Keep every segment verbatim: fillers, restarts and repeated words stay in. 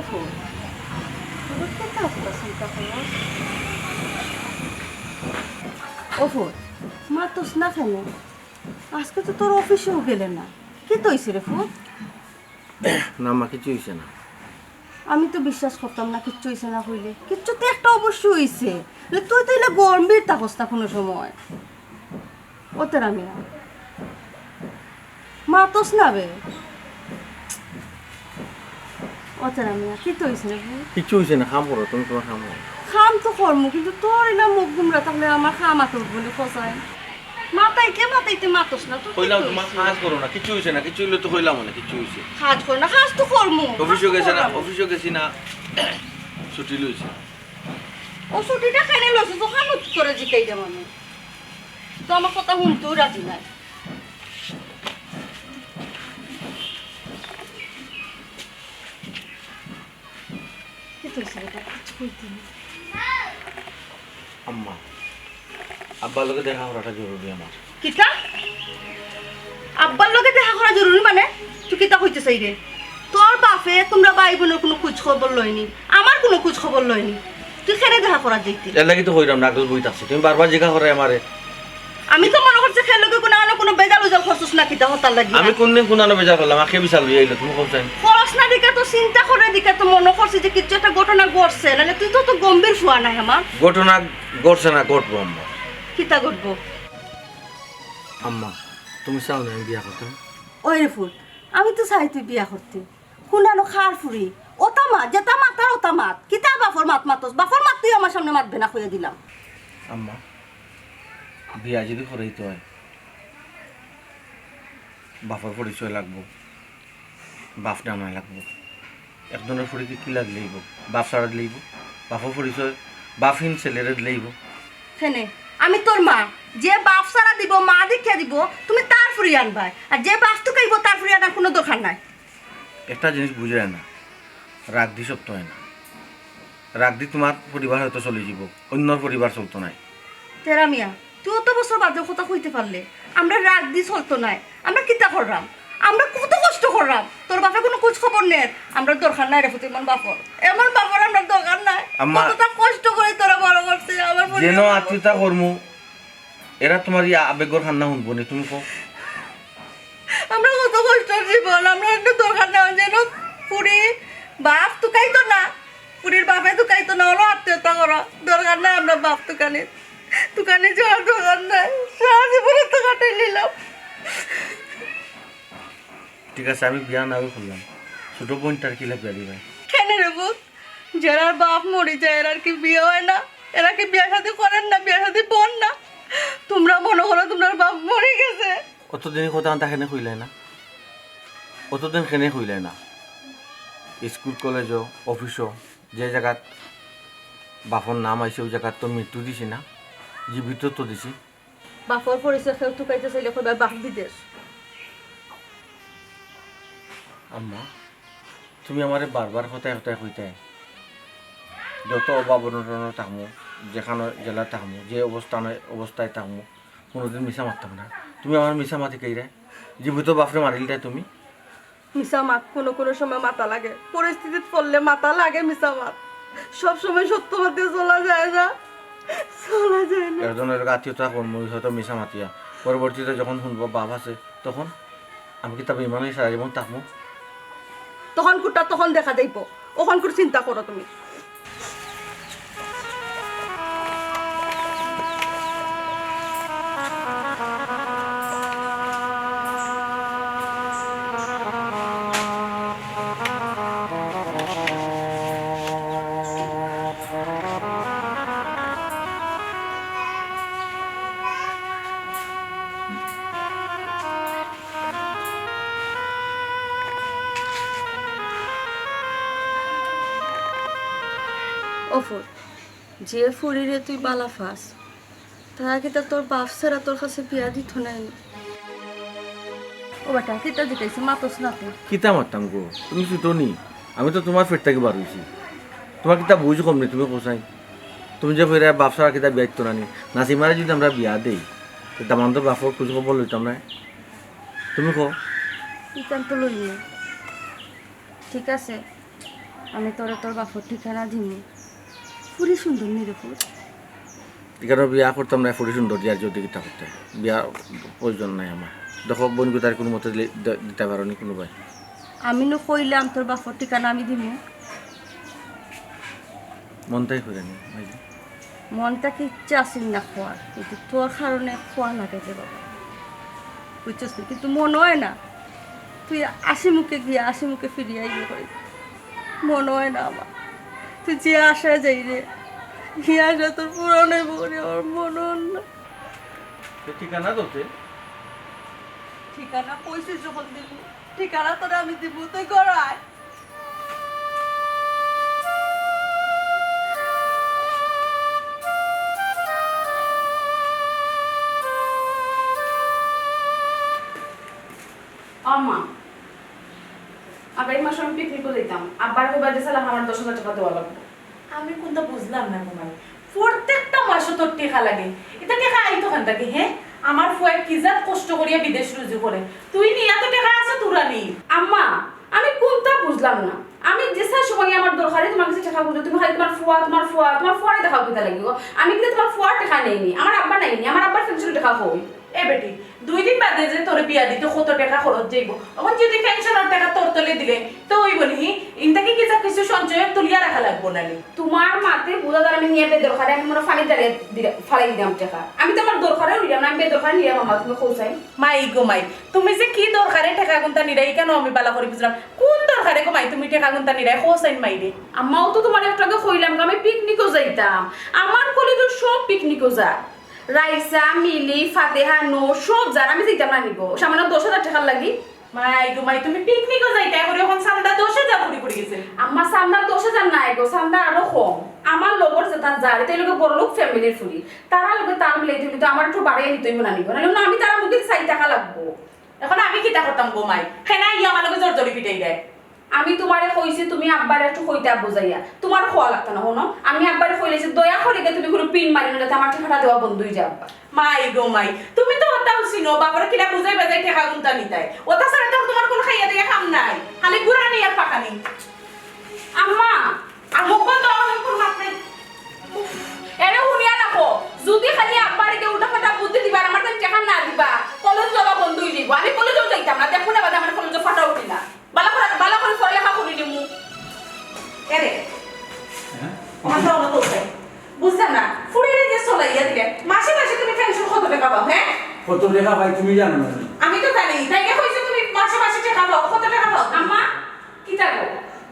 ফুত, তোর কিতা অতটা চিন্তা করস? ও ফুত, মাতস না কেনে? আজকে তো তোর অফিসেও গেলে না, কিতা অইছে রে ফুত? না মা, কিচ্ছু অইছে না। আমি তো বিশ্বাস করতাম না কিচ্ছু অইছে না কইলে। কিচ্ছু তো একটা অবশ্যই অইছে। তুই তো ইলা গম্ভীর থাকস না কুনু সময়। ও তেরা মিয়া, মাতস না বে। ও তেরা মিয়া, কিতা অইছে রে ফুত? কিচ্ছু অইছে না, কাম করো, তুমি তুমার কাম করো। কাম তো করমু, কিন্তু তোর ইলা মুখ গুমরা থাকলে আমার কাম আতো বুলি কছাই। মাতাইতে মাতাইতে মাতস না, তুই কইলাম কিতা তুমার অইছে? কাজ করো না, কিচ্ছু অইছে না, কিচ্ছু অইলে তো কইলাম না, কিচ্ছু অইছে। কাজ কর না, কাজ তো করমু। অফিসো গেছি না, অফিসো গেছি না, ছুটি লইছি। ও ছুটিটা কেনে লইছস? অখান তোরে জিকাইরাম আমি। তো আমার কথা হুনতেও রাজি নায়। কিতা অইছে বেটা? কিচ্ছু কইতে না। আম্মা, আব্বার লগে দেখা করাটা জরুরি আমার। কিতা? আব্বার লগে দেখা করা জরুরি মানে? তুই কিতা কইতে চাইরে? তোর বাপে তুমরা ভাই বইনর কুনু খুজ খবর লয়নি, আমার কুনু খুজ খবর লয়নি। তুই কেনে দেখা করার যাইতে? এর লাগি তো কইরাম না, আগল বই থাকছি। তুমি বারবার জিকা কররায় আমারে। আমি তো মনো করছি খের লগে কুনু আনো কুনু বেজাল উজাল করছস না কিতা হতার লাগি। আমি কুনদিন কুনু আনো বেজাল করলাম, আখে বিশাল লইয়া আইলো, তুমি কও চাই। খরচ না দিকা তো চিন্তা করে দিকা তো মনো করছি যে কিচ্ছু একটা ঘটনা ঘটছে, নাহলে তুই তো অত গম্ভীর ফুয়া নায় আমার। ঘটনা ঘটছে না, ঘটবো আম্মা। কিতা ঘটবো? আম্মা, তুমি চাও না আমি বিয়া করতাম? ওই রে ফুত, আমি তো চাই তুই বিয়া করতে। কুনানো কার ফুরি? ওতা মাত, যেতা মাতার ওতা মাত। কিতা বাপর মাত মাতস? বাপর মাত তুই আমার সামনে মাতবে না কইয়া দিলাম। আম্মা, বিয়া যদি করাইতে অয়, বাপর পরিচয় লাগবো, বাপ ডানা লাগবো। একজনর ফুরিরে কিলা দিলে অইবো? বাপ ছাড়া দিলে অইবো? বাপর পরিচয়, বাপহীন ছেলেরে দিলে অইবো? কেনে? আমি তোর মা, যে বাপ ছাড়া দিবো, মা দেখিয়া দিবো, তুমি তার ফুরি আনবায়। আর যে বাপ তুকাইবো, তার ফুরি আনার কুনু দরকার নাই। একটা জিনিস বুঝরায় না, রাগ দি সব তো অয় না। রাগ দি তুমার পরিবার হয়তো চলি যিবো, অইন্যর পরিবার চলতো নায়। তেরা মিয়া, তুই অত বছর বাদেও কথা কইতে পারলে, আমরার রাগ দি চলতো নায়। আমরা কিতা কররাম? আমরা কত কষ্ট কররাম, তোর বাপে কুনু খুজ খবর নের। আমরার দরকার নাই রে ফুত, এমন বাপর, এমন বাপর আমরার দরকার নাই। আম্মা, কতটা কষ্ট করি তোরে বড় করছি, আমার পরিবার যেন আত্মীয়তা করমু, এরা তুমার ই আবেগর কান্না হুনবো নি, তুমি কও। আমরা কত কষ্টর জীবন, আমরার একটু দরকার নাই যেন ফুরি বাপ তুকাইতো না, ফুরির বাপে তুকাইতো না, অলা আত্মীয়তা করো, দরকার নাই আমরার বাপ তুকানি, তুকানি যাওয়ার দরকার নাই, সারা জীবনে তো কাটাই নিলাম। ঠিক আছে, আমি বিয়া নাও করলাম, ছোট বইনটার কিলা বিয়া দিবায়? কেনে রে ফুত, যেরার বাপ মরি যায়, এরার কি বিয়া অয় না? এরা কি বিয়া শাদি করের না, বিয়া শাদি বওর না? তুমরা মনো করো তুমরার বাপ মরি গেছে। অতদিন কথা আনতা কেনে কইলায় না? অতদিন কেনে কইলায় না? স্কুল, কলেজো, অফিসো, যে জাগাত বাপর নাম আইছে, অউ জাগাত তো মৃত্যু দিছি না, জীবিত তো দিছি। বাপর পরিচয় কেউ তুকাইতে চাইলে কইবা বাপ বিদেশ। আম্মা, তুমি আমারে বারবার কথায় কথায় কইতায়, যত অভাব অনটনো থাকমু, যেখানো জেলা থাকমু, যে অবস্থানে, অবস্থায় থাকমু, কুনুদিন মিছা মাততাম না। তুমি আমারে মিছা মাত হিকাইরায়, জীবিত বাপরে মারিলিতায় তুমি। মিছা মাত কুনু কুনু সময় মাতা লাগে, পরিস্থিতিত পড়লে মাতা লাগে মিছা মাত। সব সময় সত্য মাতিয়া চলা যায় না, চলা যায় না। একজনর লগে আত্মীয়তা করমু, হয়তো মিছা মাতিয়া, পরবর্তীতে যখন হুনবো বাপ আছে, তখন আমি কিতা বেইমান অইয়া সারা জীবন থাকমু? তখন কুনটা তখন দেখা যাইবো, অখন কুনু চিন্তা করো তুমি। ও ফুত, যে ফুরিরে তুই বালা পাস, তারা কিতা তোর বাপ ছাড়া তোর কাছে বিয়া দিতো নায় নি? ও বেটা, কিতা জিকাইছি, মাতস না তো। কিতা মাততাম গো, তুমি ছোট নি, আমি তো তুমার পেট থাকি বার অইছি। তুমার কিতা বুঝ কম নি, তুমি কও চাই? তুমি যে কইরায় বাপ ছাড়া কিতা বিয়া দিতো না নি, নাসিমারে যদি আমরা বিয়া দেই, তে দামান্দর বাপর খুজ খবর লইতাম নায়? তুমি কও। ইখান তো লইমু। ঠিক আছে, আমি তোরে তোর বাপর ঠিকানা দিমু। ফুরি সুন্দর নি রে ফুত? ইখানো বিয়া করতাম না, ফুরি সুন্দর দিয়ার যদি কিতা করতে। বিয়া প্রয়োজন নাই আমার। দেখো, বইন গুতার কোনো মতে দিলে, দ-, দিতে পারো নি কোনো ভাই? আমি নু কইলাম তোর বাপর ঠিকানা আমি দিমু। মনটাই করে নি, ভাই। মনটা কি ইচ্ছা আছিল না খোয়ার, কিন্তু তোর কারণে খোয়া লাগে রে বাবা, বুঝছস নি? কিন্তু মনে হয় না তুই আসি মুখে গিয়া আসি মুখে ফিরিয়া আইবি কই। মনে হয় না আমার, তুই যে আশায় যাইরে, ই আশা তোর পূরণ অইব করি আমার মনে হয় না। তো ঠিকানা তো তে? ঠিকানা কইছিস যখন দিমু, ঠিকানা তোরে আমি দিমু, তুই ঘর আয়। ও মা, আগামী মাসে আমি পিকনিকও যাইতাম। আব্বার মোবাইল দিয়ে চালাম, আমার দশ হাজার টাকা দেওয়া লাগবে। আমি কোনটা বুঝলাম না গো মাই, প্রত্যেকটা মাসে তোর টেকা লাগে, ইতা টেকা আইতো কান থাকি? হ্যাঁ, আমার ফুয়ায় কি জাত কষ্ট করিয়া বিদেশ রুজি করে, তুই নিয়া তো টেকা আছে তোরা নি। আম্মা, আমি কোনটা বুঝলাম না। আমি যে সময় আমার দরকারে তোমার কাছে টেকা খুঁজো, তুমি খালি তোমার ফুয়া, তোমার ফুয়া, তোমার ফুয়ারে দেখাও কিতা লাগি গো? আমি কিন্তু তোমার ফুয়ার টেকা নেইনি, আমার আব্বা নেইনি, আমার আব্বার পেনশন টেকা কই? এ বেটি, দুই দিন বাদে যে তোরে বিয়া দিতে কত টেকা খরচ যাইব, এখন যদি পেনশনের টেকা তোর তলে দিলে তো ওই বলি, ইনতাকে কি যা কিছু সঞ্চয় তুলিয়া রাখা লাগবো না নি? তোমার মাতে বুঝা দাঁড়া, আমি নিয়ে বেদরকারে আমি মনে ফানি দাঁড়িয়ে ফালাই দিলাম টেকা। আমি তো আমার দরকারে নিলাম না, আমি বেদরকারে নিলাম, আমার তুমি খোঁজাই। মাই গো মাই, তুমি যে কি দরকারে টেকা গুনতা নিরাই কেন আমি বালা করি বুঝলাম। কোন দরকারে গো মাই তুমি টেকা গুনতা নিরাই? খোঁজাইন মাই রে। আম্মাও তো তোমার একটু আগে কইলাম, আমি পিকনিকও যাইতাম, আমার কলেজের সব পিকনিকও যায়। রাইসা, মিলি, ফাতেহা, নূর সব যার, আমি যাইতাম না নিব। সামান্য দশ হাজার টেকার লাগি। মাই গো মাই, তুমি পিকনিকও যাইতায় করি, এখন চান্দা দশ হাজার করি পড়ি গেছে। আম্মা, চান্দা দশ হাজার নাই গো, চান্দা আরো কম। আমার লগর যেটা যার, এটা লোকে বড় লোক ফ্যামিলির ফুরি। তারা লোকে তাল মিলাইতে হইলে তো আমার একটু বাড়াই নিতে হইব না নিব। নাহলে আমি তারা মুখে চাই টাকা লাগবো। এখন আমি কিতা করতাম গো মাই? কেনা ইয়া আমার লগে জোর জোরি পিটাই দেয়। আমি তোমারে কইছি, তুমি আব্বারে একটু কইতা বুঝাইয়া। তোমার খোয়া লাগতো না, হুনো। আমি আব্বারে কইলে যে, "দয়া করি গে তুমি কোনো পিন মারি নিলে তো আমার টেকাটা দেওয়া বন্ধ হয়ে যায়, আব্বা।" মাই গো মাই, তুমি তো ওটাও চিনো, বাবারে কিলা বুঝাই বাজাই টেকা গুনতা নিতাই। ওটা ছাড়া তো তোমার কোনো খাইয়া দিয়া কাম নাই, খালি গুড়া নেই আর পাকা নেই। আম্মা, আর মুখ বন্ধ, আমার কোনো মাত নাই। উফ, এরে হুনিয়া রাখো, যদি খালি আব্বারে গে উল্টা ফাটা বুদ্ধি দিবা, আর আমার তাই টেকা না দিবা, কলেজ যাওয়া বন্ধ হয়ে যাইব। আমি কলেজেও যাইতাম না, দেখো না বাদে আমার কলেজে ফাটা উঠি না। বালা করে, বালা করে পড়ালেখা করি নিমু। এরে, হ্যাঁ? আমার তো অনেক উপায়। বুঝলাম না, ফুরিরে যে চলাইয়া দিলে, মাসে মাসে তুমি পেনশন কত টাকা পাও, হ্যাঁ? কত টাকা পাই তুমি জানো না? আমি তো জানি, তাই না কইছো তুমি মাসে মাসে টাকা পাও, কত টাকা পাও? আম্মা, কিতা গো?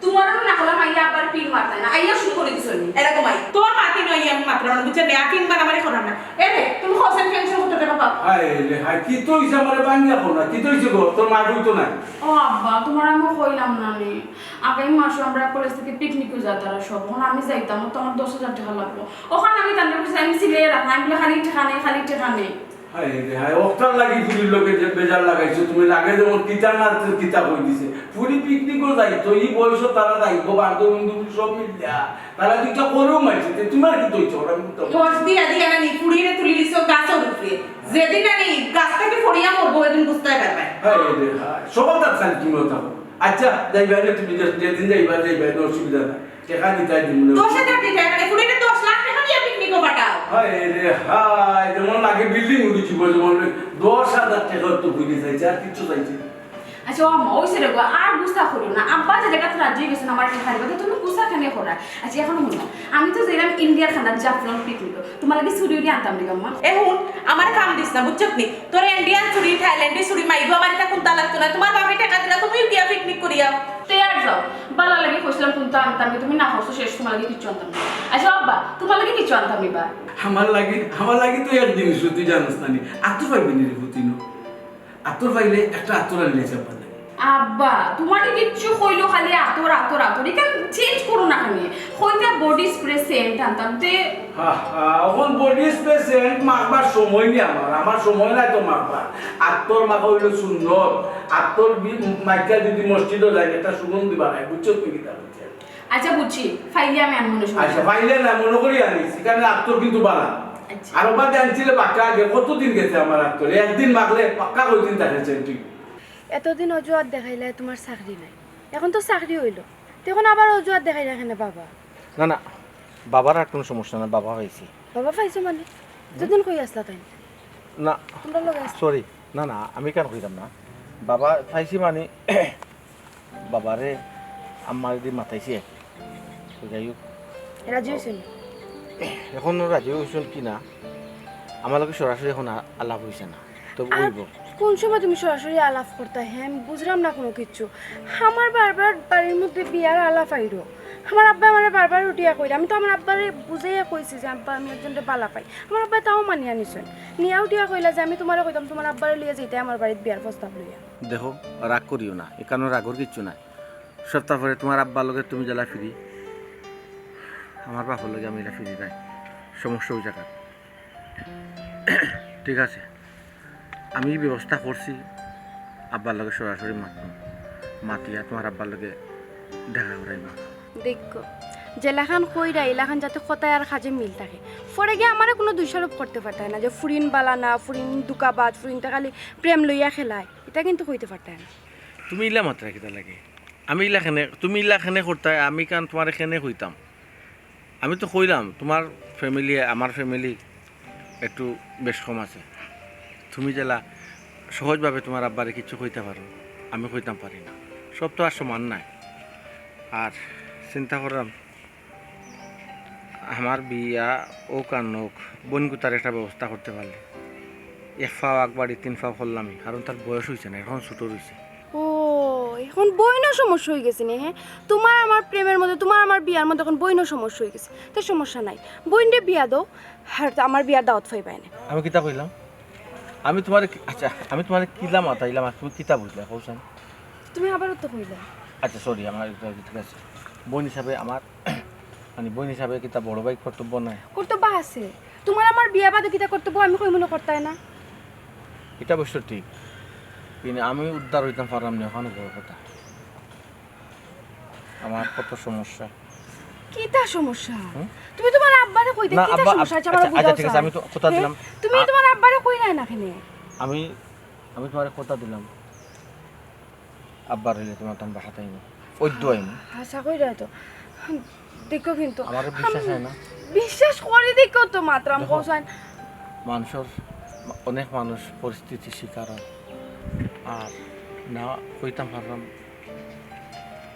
তোমারও না হলাম আইয়া আবার পিন মারতায় না, আইয়া শুরু করে দিছো নি। এরকম আই, তোর মাতি নয় আমি মাত্র, বুঝছো নি? আর পিন মারামারি করার না। এরে, তুমি হোসেন পেনশন কত টাকা পাও? হায় রে হায়, কি তো হইছে আমারে ভাঙ্গিয়া কও না, কি তো হইছে গো? তোর মা বই তো নাই। ও আব্বা, তোমার আমি কইলাম না নি। আগামী মাসে আমরা কলেজ থেকে পিকনিকও যাতারা সব। এখন আমি যাইতাম, তো আমার দশ হাজার টাকা লাগবো। ওখানে আমি তাদের কাছে আমি সিলাই রাখলাম, আমি বলে, "খালি টাকা নেই, খালি টাকা নেই।" হায় রে হায়, অক্টার লাগি ফুরির লগে যে বেজার লাগাইছো তুমি, লাগে যেমন কিতা না কিতা কই দিছে। ফুরি পিকনিকও যাইতো, এই বয়সও তারা যাইতো, বান্ধব বন্ধু সব মিলিয়া। তারা দুইটা করেও মারছে, তে তোমার কি দইছে? ওরা কিন্তু দশ দিয়া দিয়া নানি ফুরিরে তুলি দিছো গাছর উপরে। যেদিন নানি গাছ থেকে ফড়িয়া মরবো, ওই দিন বুঝতে পারবে। হায় রে হায়, সকাল তার খালি তুমিও থাকো। আচ্ছা, যাইবা রে তুমি, যে-, যেদিন যাইবা, যাইবা, কোনো অসুবিধা নাই। টেকা দিতাই দিমু রে। দশ হাজার দিতাই, মানে, ফুরিরে দশ লাখ টাকা দিয়া পিকনিকও পাঠাও। হায় রে হায়, যেমন লাগে বিল্ডিং উঠেছি, যেমন দশ হাজার টাকা তো ফুরি চাইছে, আর কিচ্ছু চাইছে না। আচ্ছা, ও আম্মা, ওই ছেলে গো, আর গুসা করো না। আব্বা যে জায়গাতে রাজি হয়ে গেছেন আমার টেকা দিবা, তো তুমি গুসা কেন করা? আচ্ছা, এখন হুনো, আমি তো যাইলাম ইন্ডিয়ার খান্দান জাফলং পিকনিক, তোমার লাগি চুড়ি উড়ি আনতাম নি আম্মা। এ হুন, আমার কাম দিস না, বুঝছত নি? তোর ইন্ডিয়ান চুড়ি, থাইল্যান্ডি চুড়ি, মাইগো আমার এটা কোনটা লাগতো না। তোমার বাপে টাকা দিলা, তুমিও গিয়া পিকনিক করিয়া। তে আর যাও, বালা লাগি কইছিলাম কোনটা আনতাম নি, তুমি না করছো, শেষ তোমার লাগি কিচ্ছু আনতাম না। আচ্ছা আব্বা, তোমার লাগি কিচ্ছু আনতাম নি বা? আমার লাগি, আমার লাগি তো এক জিনিস তুই জানোস না নি, আত্তর পাইবি নি রে পুতিনো। আত্তর পাইলে একটা আত্তর আনলে চাপার লাগে। আব্বা, তোমারে কিচ্ছু কইলো খালি আতর, আতর, আতর। ইখান চেঞ্জ করো না কেনে? কইতা বডি স্প্রে সেন্ট আনতাম তে। হা, হা, এখন বডি স্প্রে সেন্ট মাখবার সময় নি আমার। আমার সময় নাই তো মাখবার। আত্তর মাখা হইলো সুন্নত। আত্তর বি-, মাইকা যদি মসজিদও যায়, একটা সুগন্ধি বাড়ায়। বুঝছো তুমি কিতা বুঝছো? আচ্ছা, বুঝছি। ফাইলে আমি আনবো না সময়। আচ্ছা, ফাইলে না, মনে করি আনিস। এখানে আত্তর কিন্তু বাড়া। আচ্ছা। আর ওবাদে আনছিলে বাক্কা আগে। কতদিন গেছে আমার আত্তর? একদিন মাখলে পাক্কা কয়দিন থাকে সেন্ট? এতদিন অজুহাত দেখাইলায় তোমার চাকরি নাই, এখন তো চাকরি হইলো, তে অখন আবার অজুহাত দেখাইরা কেনে বাবা? না, না, বাবার আর কুনু সমস্যা না, বাবা পাইছি। বাবা পাইছো মানে? দুদিন কই আছলা তাইন? না, তোমরা লগে আছ- সরি, না, না, আমি কেনে কইতাম না। বাবা পাইছি মানে, বাবারে আম্মারে দি মাতাইছি আর কি। তো যাই হোক। রাজি অইছইন? অখনো রাজি অইছইন কি না, আমার লগে সরাসরি অখন আ-, আলাপ অইছে না। তো আর অইবো। কুন সময় তুমি সরাসরি আলাপ করতায়? হে, আমি বুঝরাম না কুনু কিচ্ছু। আমার বারবার বাড়ির মধ্যে বিয়ার আলাপ আইরো। আমার আব্বায় আমারে বারবার উঠিয়া কইরা, আমি তো আমার আব্বারে বুঝাইয়া কইছি যে, "আব্বা, আমি একজনরে বালা পাই।" আমার আব্বায় তাও মানিয়া নিছইন। নিয়া উঠিয়া কইলা যে, "আমি তুমারে কইতাম, তুমার আব্বারে লইয়া যাইতায় আমার বাড়িত বিয়ার প্রস্তাব লইয়া।" দেখো, রাগ করিও না, ইকানো রাগর কিচ্ছু নাই। সপ্তাহ পরে তুমার আব্বার লগে তুমি যেলা free, আমার বাপর লগে আমি ইলা free নাই, সমস্যা অউ জাগাত। ঠিক আছে, আমি ব্যবস্থা করছি, আব্বার লগে সরাসরি মাতমু, মাতিয়া তুমার আব্বার লগে দেখা করাইমু। দেখো, যেলাখান কইরা ইলাখান যাতে কথায় আর কাজে মিল থাকে। পরে গিয়া আমারে কুনু দোষারোপ করতে পারতায় না যে ফুরিন বালা না, ফুরিন ধুকাবাজ, ফুরিনতে খালি প্রেম লইয়া খেলায়, ইতা কিন্তু কইতে পারতায় না। তুমি ইলা মাতরায় কিতার লাগি? আমি ইলা কেনে, তুমি ইলা কেনে করতায়, আমি কান তুমারে কেনে কইতাম। আমি তো কইলাম, তুমার family, আমার family একটু বেশকম আছে। তুমি যেলা সহজভাবে তুমার আব্বারে কিচ্ছু কইতা পারো, আমি কইতাম পারি না। সব তো আর সমান নায়। আর চিন্তা করলাম, আমার বিয়া অউক আর নউক, বইনগুতার একটা ব্যবস্থা করতে পারলে। এক ফাও আগবাড়ি, তিন ফাও করলামই, কারণ তার বয়স অইছে না, অখন ছোট রইছে। ও, অখন বইনও সমস্যা অইগেছে নি, হে? তুমার আমার প্রেমের মধ্যে, তুমার আমার বিয়ার মধ্যে অখন বইনও সমস্যা অইগেছে। তে সমস্যা নাই, বইনরে বিয়া দেও, আর আমার বিয়ার দাওয়াত পাইবায় নে। আমি কিতা কইলাম? আমি তুমারে কি-, আচ্ছা, আমি তুমারে কিলা মাতাইলাম, আর তুমি কিতা বুঝলায়, কও চাইন? তুমি আবারও তো কইলায়। আচ্ছা, sorry, আমার এটা ঠিক আছে। বইন হিসাবে আমার, মানে, বইন হিসাবে কিতা বড় ভাই কর্তব্য নাই? কর্তব্য আছে। তুমার আমার বিয়া বাদে কিতা কর্তব্য আমি কইমু না, করতায় না? ইটা অবশ্য ঠিক। কিন্তু আমি উদ্ধার অইতাম পারলাম না, অখান বড় কথা। আমার কত সমস্যা। কিতা সমস্যা? হুম? তুমি তুমার আব্বারে কই দেও, না, কিতা আব্বা, সমস্যা? আচ্ছা, আমার আচ্ছা, বুঝাও আচ্ছা, ঠিক আছে, চাই। আমি তো কথা হুম? দিলাম। তুমি আ- তুমার আব্বারে কইলায় না কেনে? আমি, আমি তুমারে কথা দিলাম, আব্বার অইলে তুমার তান বাসাত আইমু, অইদ্য আইমু। আশা করি তো। দেখো কিন্তু, আমারে বিশ্বাস অয় না? বিশ্বাস করি দেখো তো মাতরাম দেখো, কও চাইন। মানষর, অনেক মানুষ পরিস্থিতির শিকার অয়। আর না কইতাম পারলাম,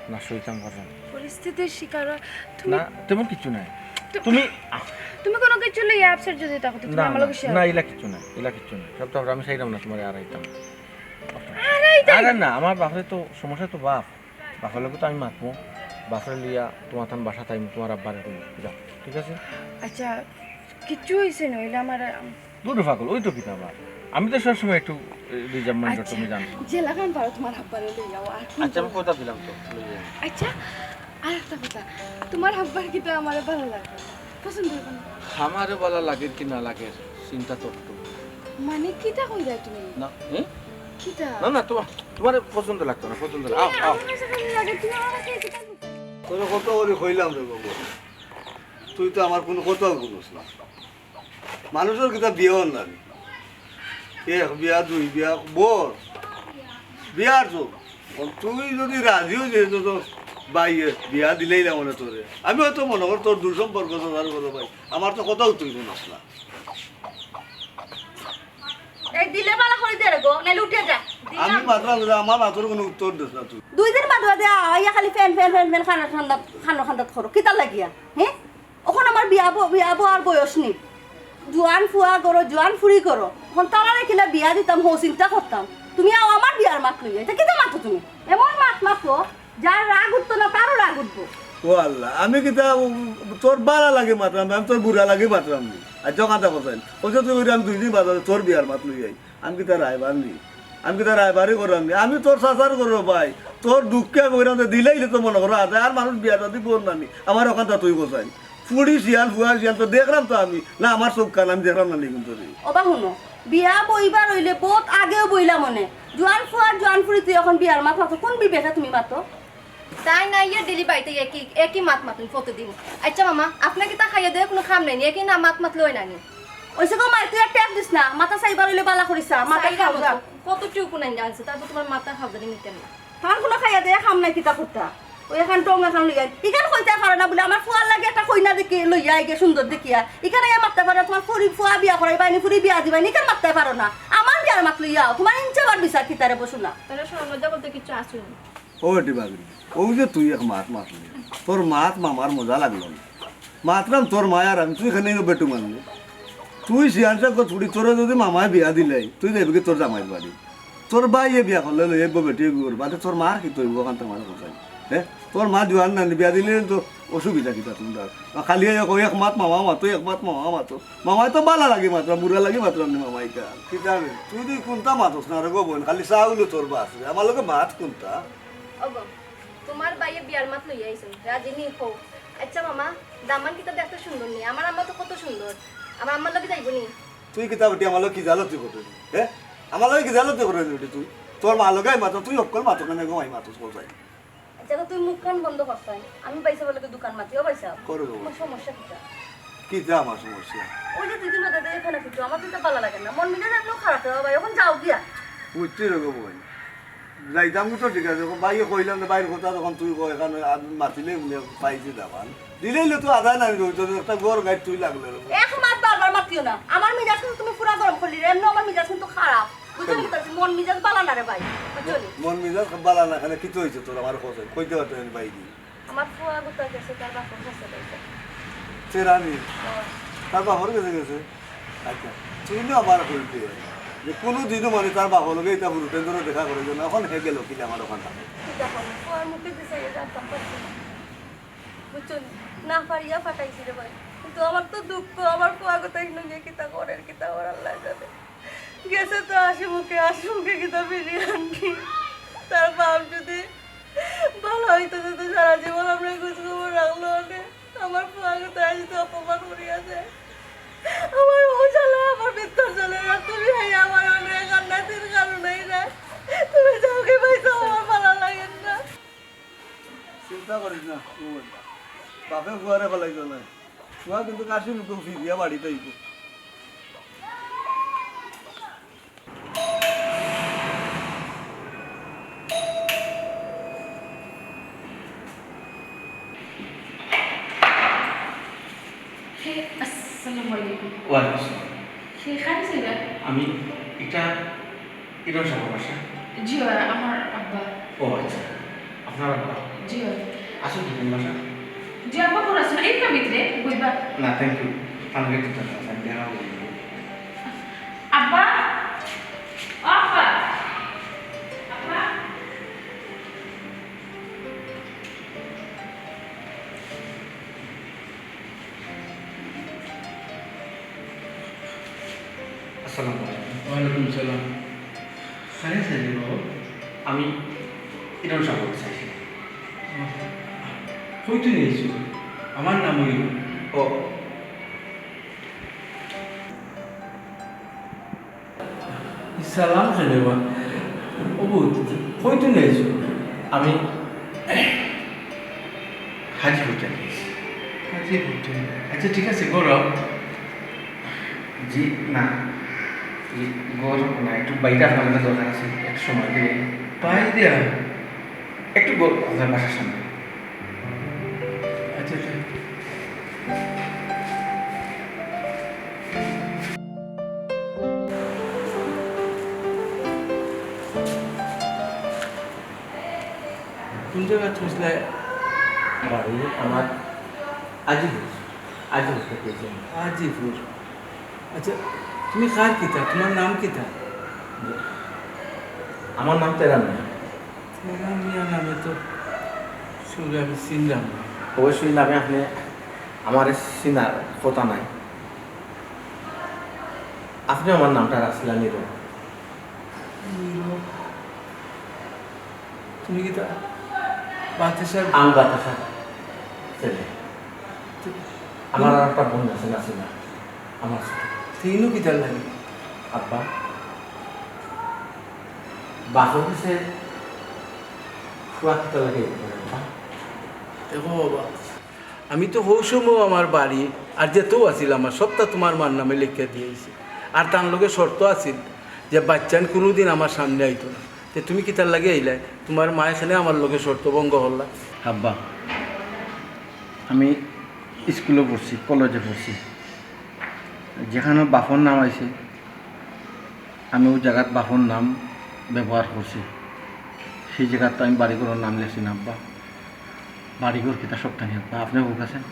না সইতাম পারলাম। পরিস্থিতির শিকার অয়। তুমি না, তেমন কিচ্ছু নাই। তু- তুমি, আহ, তুমি কুনু কিছু লইয়া upset যদি থাকো, তো তুমি না, আমার না, লগে share না, করো। ইলা কিচ্ছু নাই, ইলা কিচ্ছু নাই। সব তো আমি চাইলাম না তুমারে আরাইতাম। আরাইতাম? আরে না, আমার বাপরে তো সমস্যা তো বাপ। বাপর লগে তো আমি মাতমু, বাপরে লইয়া তুমার তান বাসাত আইমু, তুমার আব্বারে কইমু, যাও, ঠিক আছে? আচ্ছা, কিচ্ছু অইছে না, অইলে আমার, আম- দূর পাগল, অউ তো কিতা আবার। আমি তো সবসময় একটু, এ, reserve mind, আচ্ছা, তুমি জানো। যেলাখান পারো তুমার আব্বারে লইয়াও, আর কুন আচ্ছা, আমি কথা দিলাম তো, লইয়া আইমু। আচ্ছা, আর একটা কথা, তুমার আব্বার কিতা আমারে বালা লাগে? পছন্দ অইবো না? আমারে বালা লাগের কি না লাগের, চিন্তা তো একটু। মানে কিতা কইরায় তুমি? না, হুম? কিতা? না, না, তুমার, তুমারে পছন্দ লাগতো না, পছন্দ তুমি লাগে। আও, আও। আমার কাছে খালি লাগে, তুমি আমার কাছে কিতা লুকাও? তোরে কত করি কইলাম রে বাবু, তুই তো আমার কুনু কথাউ হুনস না। মানষর কিতা বিয়া অর না নি? এক বিয়া, দুই বিয়া, বর। বিয়ার তো। অখন তুই যদি রাজি অইযে তো, তো ভাই, বিয়া দিলাইলাম মানে তোরে। আমি অয়তো মনো করি তোর দূর সম্পর্ক তো তার করো ভাই। আমার তো কথাউ তুই হুনস না। এই দিলে বালা করি দে রে গো, নাইলে উঠে যা। দিলাম। আমি মাতরাম যে আমার মাতর কুনু উত্তর দেস না তুই। দুই দিন বাদে বাদে আইয়া খালি ফ্যান, ফ্যান, ফ্যান, ফ্যান, কানো কান্দাত, কানো কান্দাত করো। কিতার লাগিয়া? হে? অখন আমার বিয়া ব-, বিয়া বওয়ার বয়স নি। জোয়ান ফুয়া করো, জোয়ান ফুরি করো। অখন তারারে কিলা বিয়া দিতাম, হউ চিন্তা করতাম। তুমি আও আমার বিয়ার মাত লইয়া। ইতা কিতা মাতো তুমি? এমন মাত মাতো, যার রাগ উঠতো না, তারও রাগ উঠবো। ও আল্লাহ, আমি কিতা, উ, তোর বালা লাগি মাতরাম, আমি তোর বুরা লাগি মাতরাম নি। আর যখন তা কথা, ওই যে তুই কইরে আমি দুই দিন বাদে তোর বিয়ার মাত লই আই। আমি কিতা রায়বার নি? আমি কিতা রায়বারি কররাম নি? আমি তোর চাচার ঘরর ভাই। তোর দুঃখে আমি কইরাম যে দিলাইলে তো মনো করো, আর আর মানুষ বিয়া শাদি করর না নি। আমার অখানতা তুই কছাইন। ফুড়ি শিয়াল, ফুয়া শিয়াল তো দেখরাম তো আমি। না, আমার চউখ কান আমি দেখরাম না নি কুনতরে। ওবা হুনো, বিয়া বইবার অইলে বউত আগেউ বইলা মনে। জোয়ান ফুয়া, জোয়ান ফুড়ি তুই অখন বিয়ার মাত মাতো, কুন বিবেকে তুমি মাতো? তাইন আইয়া ডেইলি বাড়িত একই, একই মাত মাতইন প্রতিদিন। আইচ্ছা মামা, আপনে কিতা খাইয়া দাইয়া কুনু কাম নাই নি? একই না মাত মাতলে অয় না নি? অইছে গো মাই, তুই আর টেপ দিস না। মাথা চাইবার অইলে বালা করি চা, মাথা চাইরা খাও যা। মতো। কত টিউকু নাই আনছে, তারপর তুমার মাথা খাও জানি নিতে না। তার কুনু খাইয়া দাইয়া কাম নাই, কিতা করতা? ওই এখান টং এখান লইয়া আইন। ইখান কইতায় পারো না বুলে আমার ফুয়ার লাগি একটা কইনা দেখি লইয়া আইগে সুন্দর দেখিয়া। ইখান আইয়া মাততায় পারো না, তুমার ফুরি ফুয়া বিয়া করাইবায় নি, ফুরি বিয়া দিবায় নি, ইখান মাততায় পারো না। আমার বিয়ার মাত লইয়া আও, তুমার ইঞ্চি আবার বিচার কিতারে বসো না। তাহলে শরম লজ্জা বলতে কিচ্ছু আছে না। ও বেটি বাগড়ি, অউ যে তুই এক মাত মাতলি, তোর মাত মামার মজা লাগলো না। মাতরাম তোর মায় আর আমি, তুই কেনে বেটু মানলি। তুই শিয়ান সাব কর, তোরে যদি মামায় বিয়া দিলাই, তুই যাইবি কি তোর জামাইর বাড়ি? তোর ভাইয়ে বিয়া করলে লই আইবো বেটি, বাদে তোর মার কিতা অইবো, অখান তো আমার কথা। হ্যাঁ, তোর মা জুয়ান নানি, বিয়া দিলে তো অসুবিধা কিতা তুমরার? আর খালি আইয়া কও, "এক মাত মামা মাতো, এক মাত মামা মাতো।" মামায় তো বালা লাগি মাতরা, বুড়া লাগি মাতরা নি মামায় ইতা। কিতা বে? তুই, তুই কুনতা মাতস না রে গো বইন, খালি চা অইলো তোর বাস রে। আমার লগে মাত কুনতা? ওগো, তুমার ভাইয়ে বিয়ার মাত লইয়া আইছইন, রাজি নি কও। আচ্ছা মামা, দামান কিতা দেখতে সুন্দর নি? আমার আম্মা তো কত সুন্দর, আমার আম্মার লগে যাইবো নি? তুই কিতা বেটি আমার লগে কি জালতি করতে নি? হ্যাঁ, আমার লগে কি জালতি করতে নি বেটি তুই? তোর মা লগে আই মাতো, তুই অকল মাতো কেনে গো, আই মাতো কল যাই। আচ্ছা, তো তুই মুখ কান বন্ধ করছাই, আমি ভাইসাবর লগে দুখান মাতি, ও ভাইসাব। করো গো। তোমার সমস্যা কিতা? কিতা আমার সমস্যা? ওই যে দুই দিন বাদে দেখে না কিছু, আমার তো ইতা বালা লাগে না, মন মিজাজ একদম খারাপ অয় ভাই, অখন যাও গিয়া। বুঝছি রে গো বইন, যাইতাম তো ঠিক আছে, অখন ভাইয়ে কইলাম না, ভাইর কথা তখন তুই কয়, এখানে আমি মাতিলে উনি পাইছে দামান। দিলেই লো তো আদায় নাই রইতো, একটা ঘর গাইড তুই লাগলে রে। এক মাত বারবার মাতিও না, আমার মিজাজ কিন্তু তুমি পুরা গরম করলি রে, এমনি আমার মিজাজ কিন্তু খারাপ, বুঝলি তো? মন মিজাজ বালা না রে ভাই, বুঝলি? মন মিজাজ বালা না, এখানে কিতা অইছে তোর, আমার কথা কইতে পারতে আমি ভাই দি। আমার ফুয়া গুতা গেছে, তার বাপর কাছে গেছে। তেরানি? ও। তার বাপর কাছে গেছে? আচ্ছা, তুই না আমার কইতে যে কোনো দিনও মানে তার বাপর লগে ইতা হুরুতে ধরে দেখা করে না, অখন হে গেল কিলা আমার অখান থাকি? কিতা করবো? ফুয়ার মুখে দিছে, ইয়ে জানতাম পারছি না। বুঝছো নি? না পারিয়া ফাটাইছি রে ভাই। কিন্তু আমার তো দুঃখ, আমার ফুয়া গুতা হিনো গিয়া কিতা করের, কিতা করার লাগে। গেছে তো হাসি মুখে, হাসি মুখে কিতা ফিরিয়া আনবি? তার বাপ যদি ভালা অইতো, তো সারা জীবন আমরার খোঁজ খবর রাখলো অনে। আমার ফুয়া গুতা আইজ তো অপমান করিয়া যায়। আমার ও জ্বালা, আমার ভিতর জ্বলে, আর তুমি আইয়া আমার অনে কান্না দিন কারণ নাই না। তুমি যাও গি ভাই, তো আমার ভালা লাগে না। চিন্তা করিস না, ও বাবা। বাপে ফুয়ারে ফালাই দিল না। ফুয়া কিন্তু হাসি মুখে ফিরিয়া বাড়িত আইবো। হে, আসসালামু আলাইকুম। ওয়ালাইকুম আসসালাম। হে, কারে চাইরা? আমি ইটা ইরন সাবর বাসা। জি অয়, আমার আব্বা। ও আচ্ছা, আপনার আব্বা? জি অয়। আছইন তো বাসা? জি, আব্বা ঘরো আছইন, এইটা ভিতরে বইবা। না, thank you। আমি একটু দেখা করি। আব্বা, ও আব্বা, আব্বা। আসসালামু আলাইকুম। ওয়ালাইকুম সালাম। কারে চাইলে বাবা? আমি ইরন সাবরে চাইছি। কই থনে আইছো? আমার নাম অইল। ও। সালাম কেনে বা? ও বউ, কই থনে আইছো? আমি হাজিপুর থাকি আইছি। হাজিপুর থাকি? আচ্ছা, ঠিক আছে, ঘরো আও। জি, না। জি, ঘরো না, একটু বাইরে আপনার লগে দরকার আছে, একটু সময় দিবেন। বাইরে? একটু ঘর, আপনার বাসার সামনে। আচ্ছা, আচ্ছা। কোন জাগাত কইছলায়? বাড়ি আমার আজিপুর। আজিপুর থাকি আইছি। আজিপুর। আচ্ছা, তুমি কার কিতা? তুমার নাম কিতা? আমার নাম তেরা মিয়া। তেরা মিয়া নামে তো চউখে আমি চিনলাম না। অবশ্যই নামে আপনে আমারে চিনার কথা নাই। আপনে আমার নামটা রাখছিলা নীরব। নীরব? তুমি কিতা বাতাসর? আমি বাতাসর ছেলে। তো আমার আর একটা বোন আছে, নাসিমা, আমার ছোট। তে ইনো কিতার লাগি? আব্বা, বাপর গেছে ফুয়া কিতার লাগি আইতে পারে, আব্বা? দেখো বাবা, আমি তো হউ সময় আমার বাড়ি আর যেতাউ আছিল আমার সবটা তুমার মার নামে লেখিয়া দিয়া আইছি। আর তান লগে শর্ত আছিল যে বাইচ্চাইন কুনুদিন আমার সামনে আইতো না। তে তুমি কিতার লাগি আইলায়? তুমার মায় কেনে আমার লগে শর্ত ভঙ্গ করলা? আব্বা, আমি স্কুলো পড়ছি, কলেজে পড়ছি, যেখানো বাফর নাম আইছে, আমি অউ জাগাত বাফর নাম ব্যবহার করছি। সেই জাগাত তো আমি বাড়িঘরর নাম লেখছি না আব্বা। বাড়িঘর কিতা সবতা নি আব্বা, আপনে কউক্কা চাইন।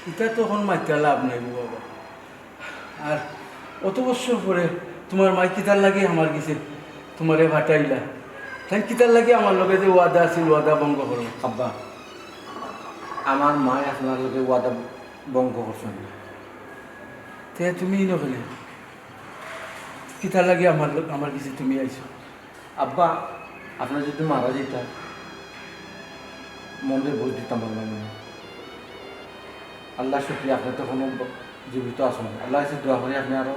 ইতা তো অখন মাতিয়া লাভ নাই গো বাবা। আর অত বছর পরে তুমার মায় কিতার লাগি আমার গেছে তুমারে পাঠাইলা? তাইন কিতার লাগি আমার লগে যে ওয়াদা আছিল, ওয়াদা ভঙ্গ করো? আব্বা, আমার মায় আপনার লগে ওয়াদা ভঙ্গ করছইন না। তে তুমি ইনো কেনে? কিতার লাগি আমার ল-, আমার গেছে তুমি আইছো? আব্বা, আপনে যদি মারা যাইতা, মনরে বুঝ দিতাম পারলাম না। আল্লার শুকরিয়া, আপনে তো অখনো জীবিত আছইন। আল্লার কাছে দোয়া করি আপনে আরো,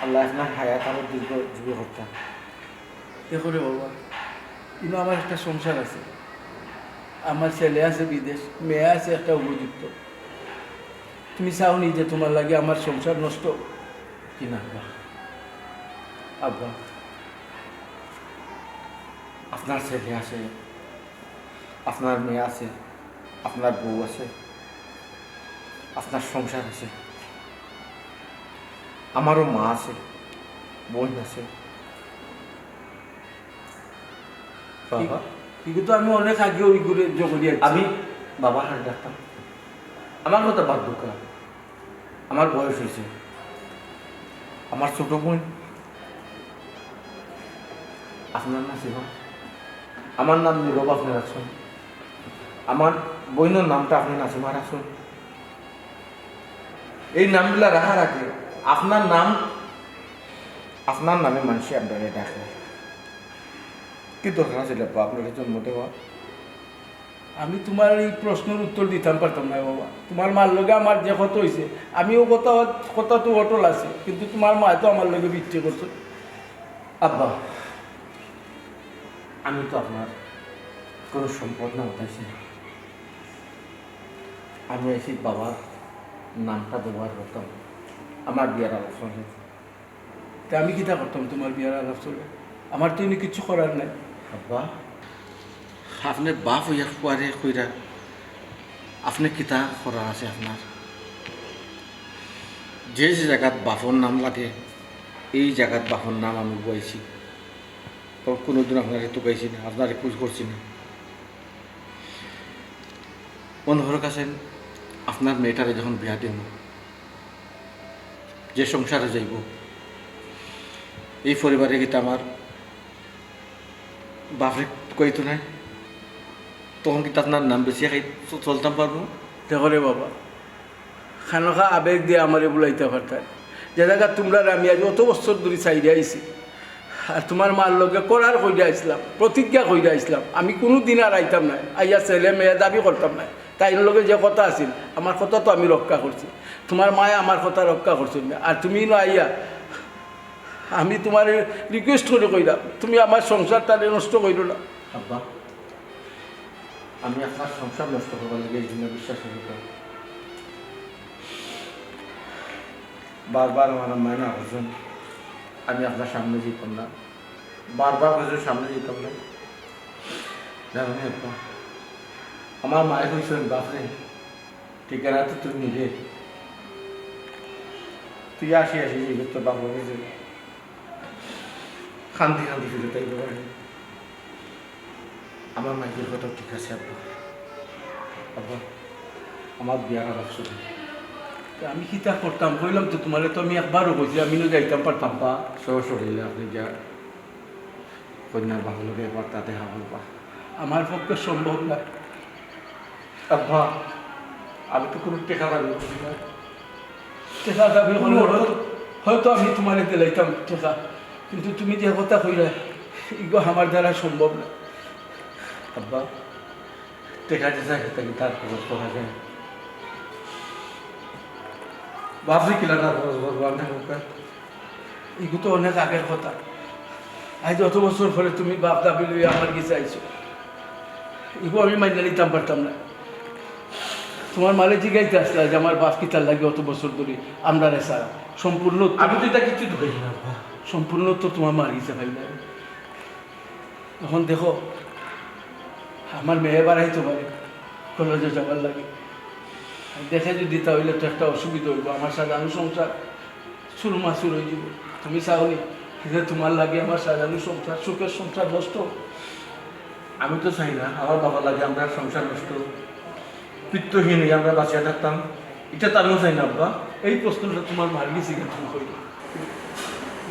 আল্লায় আপনার হায়াত আরো দীর্ঘজীবী করতা। দেখো রে বাবা, ইনো আমার একটা সংসার আছে, আমার ছেলে আছে বিদেশ, মেয়ে আছে একটা উপযুক্ত। তুমি চাও নি যে তুমার লাগি আমার সংসার নষ্ট অউক? জি না আব্বা। আব্বা, আপনার ছেলে আছে, আপনার মেয়ে আছে, আপনার বউ আছে, আপনার সংসার আছে, আমারও মা আছে, বইন আছে। বাবা। ই-, ইগু তো আমি অনেক আগে অউ ঘরে জগদি আছি। আমি বাবা হাত ডাকতাম। আমার কথা বাদ দেউক্কা। আমার বয়স অইছে। আমার ছোট বইন, আপনার নাসিমা। আমার নাম নীরব, আপনে রাখছইন। আমার বইনর নামটা আপনে নাসিমা রাখছইন। এই নামগুলা রাখার আগে আপনার নাম, আপনার নামে মানষে আপনারে ডাকে। কি দরকার আছিল আব্বা আপনারে জন্ম দেওয়া? আমি তুমার ই প্রশ্নর উত্তর দিতাম পারতাম না বাবা। তুমার মার লগে আমার যে কথা অইছে, আমি অউ কথা, কথা তো অটল আছি, কিন্তু তুমার মায় তো আমার লগে বিচ্ছেদ করছে। আব্বা, আমি তো আপনার কোনো সম্পদ না উঠাইছি না। আমি আইছি বাবার নামটা ব্যবহার করতাম আমার বিয়ার আলোচনায়। তে আমি কিতা করতাম তুমার বিয়ার আলাপ চলে? আমার তো ইনো কিচ্ছু করার নাই। আব্বা, আপনে বাফ অইয়া ফুয়ারে কইরা, আপনে কিতা করার আছে আপনার? যে যে জাগাত বাফর নাম লাগে, এই জাগাত বাফর নাম আমি বওয়াইছি। তো কুনুদিন আপনারে তুকাইছি না, আপনারে কুছ করছি না। মনো করউক্কা চাইন, আপনার মেয়েটারে যখন বিয়া দিমু, যে সংসারে যাইবো, এই পরিবারে কিতা আমার বাফরে কইতো নায়? তখন কিতা আপনার নাম বেচিয়া খাই চ-, চলতাম পারমু? দেখো রে বাবা, খানোখা আবেগ দিয়া আমারে বুলাইতা পারতায়। যে জাগাত তুমরারে আমি আইজ অত বছর ধরি চাইয়া আইছি, আর তুমার মার লগে করার কইরা আইছলাম, প্রতিজ্ঞা কইরা আইছলাম, আমি কুনুদিন আর আইতাম নায়, আইয়া ছেলে মেয়ে দাবি করতাম নায়। তাইর লগে যে কথা আছিল, আমার কথা তো আমি রক্ষা করছি। তুমার মায় আমার কথা রক্ষা করছইন না, আর তুমি ইনো আইয়া, আমি তুমারে request করি কইরাম, তুমি আমার সংসারটারে নষ্ট কইরো না। আব্বা, আমি আপনার সংসার নষ্ট করবার লাগি এই জন্য বিশ্বাস করি না। বারবার আমার আম্মায় না করছইন, আমি আপনার সামনে যাইতাম না। বারবার কইছইন সামনে যাইতাম না। জানো নি আব্বা, আমার মায়ে কইছইন, "বাফরে, ঠিকানা তো তুই নিলে, তুই আসি আসি যাইবে তোর বাফর কাছে।" কান্দি কান্দি ফিরত আইবো বাড়ি। আমার মাইজির কথা ঠিক আছে আব্বা। আব্বা, আমার বিয়ার আলাপ চলে। তে আমি কিতা করতাম? কইলাম তো তুমারে, তো আমি একবারও কইছি, আমি ইনো যাইতাম পারতাম। আব্বা, সশরীরে আপনে গিয়া কইন্যার বাফর লগে একবার তা দেখা করবা। আমার পক্ষে সম্ভব না। আব্বা, আমি তো কুনু টেকা দাবি করছি না। টেকা দাবি করলে হয়তো, হয়তো আমি তুমারে দিলাইতাম টেকা, কিন্তু তুমি যে কথা কইরায়, ইগু আমার দ্বারা সম্ভব না। আব্বা, টেকা যে চায়, সেটা কি তার খরচ করা যায়? বাফরে কিলা তার খরচ করবো, আপনে কউক্কা? ইগু তো অনেক আগের কথা। আইজ অত বছর পরে তুমি বাফ দাবি লইয়া আমার গেছে আইছো, ইগু আমি মানিয়া নিতাম পারতাম না। তুমার মারে জিগাইতা আছলা যে আমার বাফ কিতার লাগি অত বছর ধরি আমরারে ছাড়া। সম্পূর্ণ উত্তর, আমি তো ইতা কিচ্ছু ঢুকাইছি না, আব্বা। সম্পূর্ণ উত্তর তুমার মার গেছে পাইলায়। অখন দেখো, আমার মেয়ে বাড়াইতো পারে কলেজে যাবার লাগি। দেখে যদি তা অইলে তো একটা অসুবিধা অইবো, আমার সাজানো সংসার চুরমাচুর অই যাইবো। তুমি চাও নি যে তোমার লাগি আমার সাজানো সংসার, সুখের সংসার নষ্ট হোক? আমি তো চাই না আমার বাবার লাগি আমরার সংসার নষ্ট হোক, পিতৃহীন অইয়া আমরা বাঁচিয়া থাকতাম। ইটা তো আমিও চাই না আব্বা। এই প্রশ্নটা তোমার মার গেছে কিন্তু তুমি কইলে।